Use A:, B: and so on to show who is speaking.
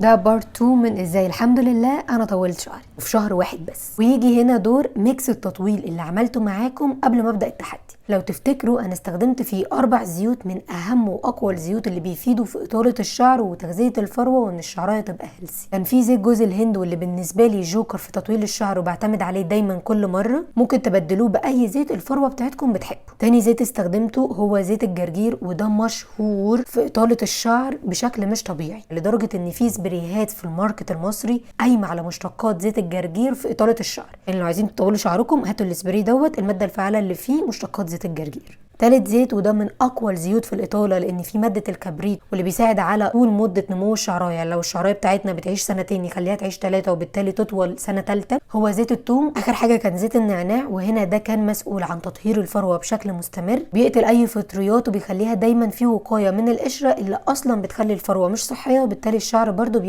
A: ده part 2 من ازاي الحمد لله انا طولت شعري وفي شهر واحد بس. ويجي هنا دور mix التطويل اللي عملته معاكم قبل ما ابدا التحدي. لو تفتكروا انا استخدمت فيه 4 زيوت من اهم واقوى الزيوت اللي بيفيدوا في اطاله الشعر وتغذية الفروه وان الشعرايه تبقى healthy. كان في زيت جوز الهند واللي بالنسبة لي جوكر في تطويل الشعر وبعتمد عليه دايما كل مرة، ممكن تبدلوه باي زيت الفروه بتاعتكم بتحبه. تاني زيت استخدمته هو زيت الجرجير، وده مشهور في اطاله الشعر بشكل مش طبيعي، لدرجة ان في سبريهات في ال market المصري قايمة على مشتقات زيت الجرجير في اطاله الشعر. يعني لو عايزين تطولوا شعركم هاتوا السبراي دوت، المادة الفعالة اللي فيه مشتقات زيت الجرجير. تالت زيت وده من اقوى الزيوت في الاطالة لان فيه مادة الكبريت واللي بيساعد على طول مده نمو الشعرايه، يعني لو الشعرايه بتاعتنا بتعيش سنتين يخليها تعيش 3 وبالتالي تطول سنة ثالثة. هو زيت الثوم. اخر حاجة كان زيت النعناع، وهنا ده كان مسؤول عن تطهير الفروه بشكل مستمر، بيقتل اي فطريات وبيخليها دايما في وقاية من القشرة اللي اصلا بتخلي الفروه مش صحية، وبالتالي الشعر برده